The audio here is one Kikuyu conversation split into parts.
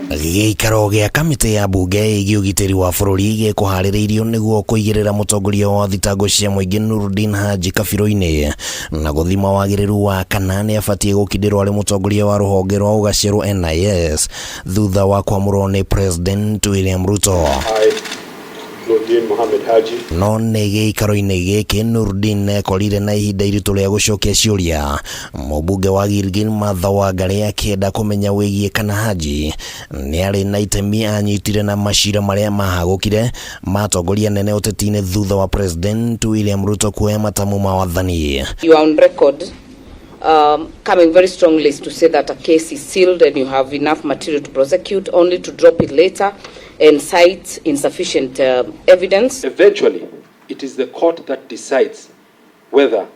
Gĩikaro gĩa kamĩtĩ ya mbunge ĩgiĩ ũgitĩri wa bũrũri gĩkũharĩrĩirio nĩguo kũigĩrĩra mũtongoria wa thitango cia mũingĩ Nurdin Haji kabirũ-inĩ na gũthima wagĩrĩru wa kana nĩ abatiĩ gũkindĩrwo arĩ mũtongoria wa rũhonge rwa ũgacĩru NIS thutha wa kwamũrwo nĩ President William Ruto. I, Nurdin Mohamed Haji, No nĩ gĩikaro-inĩ gĩkĩ Nurdin ekorire na ihinda iritũ rĩa gũcokia ciũria. Mũmbunge wa Gilgil Martha Wangari akĩenda kũmenya wĩgiĩ kana Haji nĩ arĩ na itemi anyitire na macira marĩa mahagũkire ma atongoria nene ũteti-inĩ thutha wa President William Ruto kuoya matamu ma wathani. You are on record coming very strongly to say that a case is sealed and you have enough material to prosecute, only to drop it later and cite insufficient evidence. Eventually, it is the court that decides whether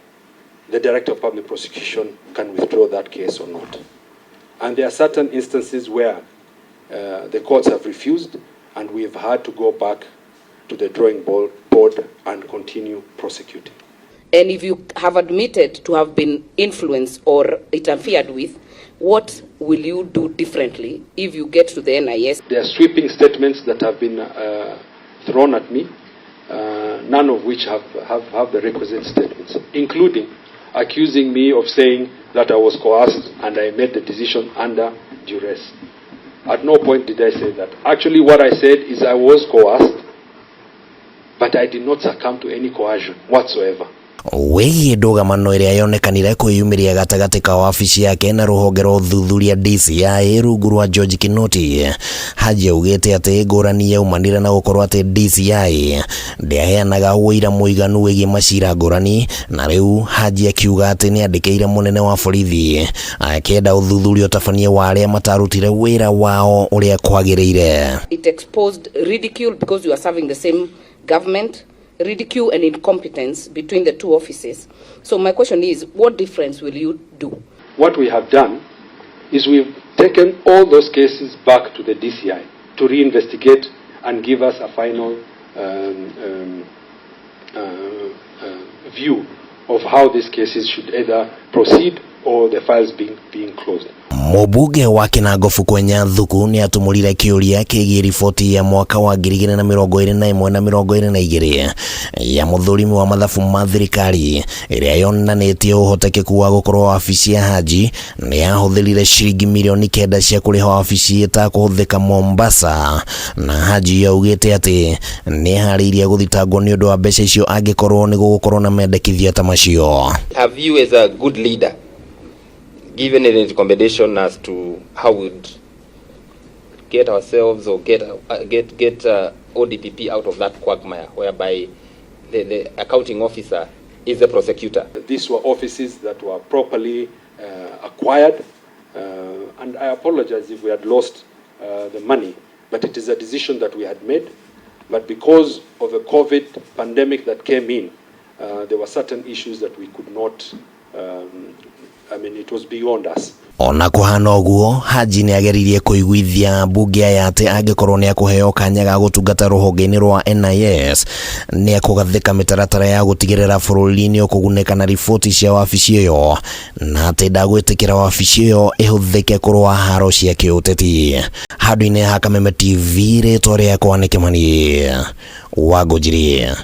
the Director of Public Prosecution can withdraw that case or not. And there are certain instances where the courts have refused and we have had to go back to the drawing board and continue prosecuting. And if you have admitted to have been influenced or interfered with, what will you do differently if you get to the NIS? There are sweeping statements that have been thrown at me, none of which have the requisite statements, including accusing me of saying that I was coerced and I made the decision under duress. At no point did I say that. Actually, what I said is I was coerced, but I did not succumb to any coercion whatsoever. Wĩgiĩ ndũgamano ĩrĩa yonekanire kwĩyumĩria gatagatĩ ka wabici yake na rũhonge rwa ũthuthuria DCI rungu rwa George Kinoti, Haji augĩte atĩ ngũrani yaumanire na gũkorwo atĩ DCI ndĩaheanaga ũira mũiganu wĩgiĩ macira ngũrani, na rĩu Haji akiuga atĩ nĩ andĩkĩire mũnene wa borithi akĩenda ũthuthuria ũtabanie wa arĩa matarutire wĩra wao ũrĩa kwagĩrĩire. It exposed ridicule because you are serving the same government, ridicule and incompetence between the two offices. So my question is, what difference will you do? What we have done is we've taken all those cases back to the DCI to reinvestigate and give us a final view of how these cases should either proceed or the files being closed. Mũmbunge wa Kinango Kwenya Thuku nĩ atumũrire kĩũria kĩgiĩ riboti ya mwaka wa 2021 na 22 ya mũthũrimi wa mathabu ma thirikari ĩrĩa yonanĩtie ũhotekeku wa gũkorwo wabici ya Haji nĩ yahũthĩrire ciringi mirioni 9 cia kũrĩha wabici ĩtakũhũthĩka Mombasa, na Haji augĩte atĩ nĩ eharĩirie gũthitangwo nĩ ũndũ wa mbeca icio angĩkorwo nĩ gũgũkorwo na mendekithia ta macio. Have you, as a good leader, given any recommendation as to how we'd get ourselves or get ODPP out of that quagmire whereby the accounting officer is the prosecutor? These were offices that were properly acquired, and I apologize if we had lost the money, but it is a decision that we had made. But because of the COVID pandemic that came in, there were certain issues that we could not, I mean, it was beyond us. Ona kũhana ũguo, Haji nĩ ageririe kũiguithia mbunge aya atĩ angĩkorwo nĩ akũheo kanya ga gũtungata rũhonge-inĩ rwa NIS, nĩ ekũgathĩka mĩtaratara ya gũtigĩrĩra bũrũri nĩ ũkũgunĩka na riboti cia wabici ĩyo, na atĩ ndagwĩtĩkĩra wabici ĩyo ĩhũthĩke kũrũa haro cia kĩũteti. Handũ-inĩ ha Kameme TV, rĩtwa rĩakwa nĩ Kĩmani Wangũnjiri.